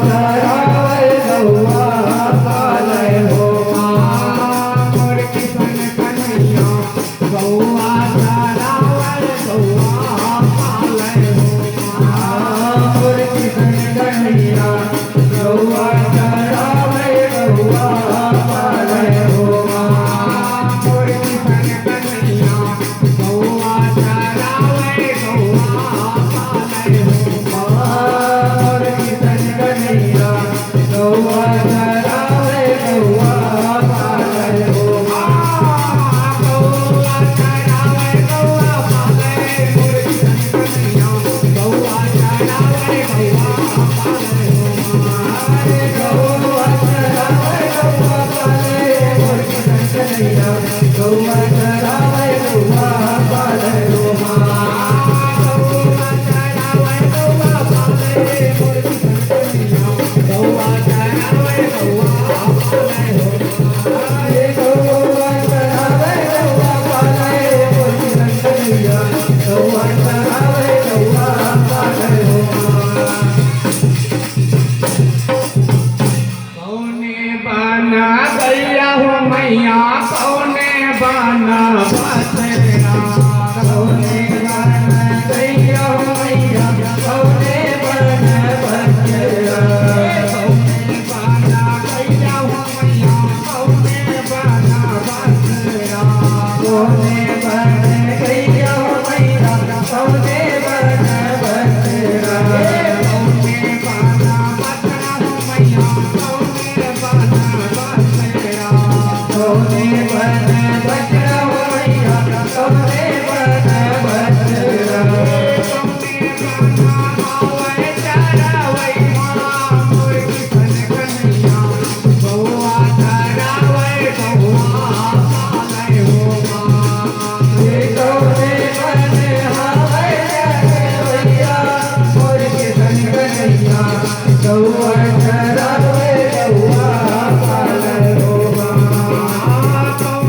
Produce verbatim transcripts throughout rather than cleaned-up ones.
चरावय गौआ पालय हो माँ, मोर किशन कन्हैया। गौआ चरावय गौआ पालय हो माँ, मोर किशन कन्हैया। गौआ चरावय गौआ पालय हो माँ, मोर किशन कन्हैया। गौआ चरावय गौआ पालय हो माँ, मोर किशन कन्हैया। गौआ चरावय गौआ पालय हो माँ, गौआ चरावय गौआ पालय, मोर किशन कन्हैया। गौआ चरावय गौआ पालय हो माँ, गौआ चरावय गौआ पालय, मोर किशन कन्हैया। गौआ चरावय गौआ पालय हो माँ, गौआ चरावय गौआ पालय, मोर किशन कन्हैया। गौआ चरावय गौआ पालय हो माँ, गौआ चरावय गौआ पालय, मोर किशन कन्हैया। गौआ चरावय गौआ पालय हो माँ। कौने बन गैया हो मैया, कौने बन बसेरा। कौने बन गैया हो मैया, कौने बन बसेरा। कौने बन गैया हो मैया, कौने बन बसेरा। कौने बन गैया हो मैया, कौने बन बसेरा।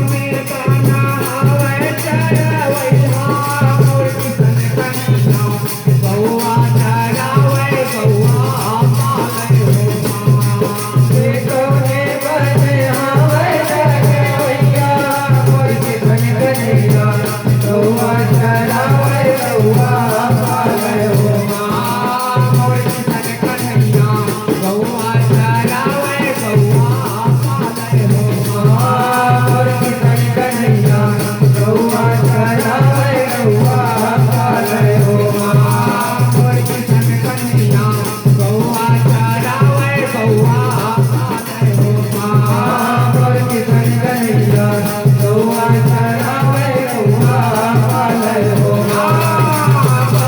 कौने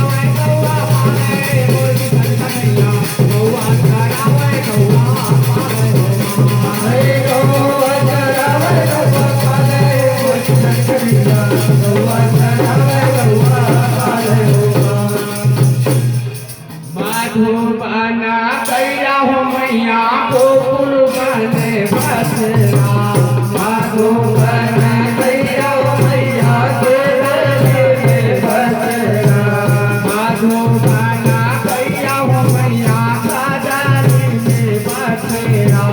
बन मधुबन गैया हो मैया, गोकुल बन बसेरा। मधुबन गैया हो मैया, गोकुल बन बसेरा। मधुबन गैया हो मैया, कजरी में बसेरा।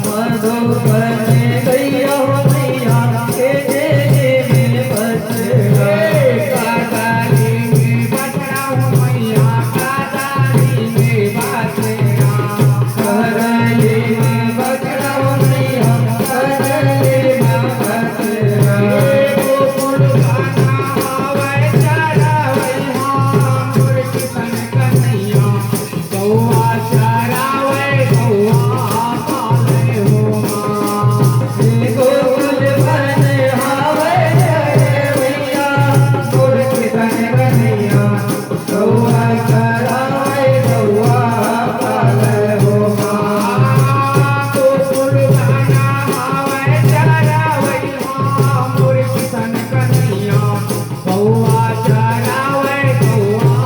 मधुबन गैया हो मैया, कजरी में बसेरा। कजरी में बसेरा हो मैया, कजरी में बसेरा। कजरी में बसेरा हो मैया, कजरी में बसेरा। गोकुल बन हवय चरवइहा, मोर किशन कन्हैया। गौआ चरावय, गौआ पालय हो माँ। हे गोकुल बन हवय चरवइहा, मोर किशन कन्हैया। गौआ चरावय, गौआ पालय हो माँ। गोकुल बन हवय चरवइहा, मोर किशन कन्हैया। गौआ चरावय, गौआ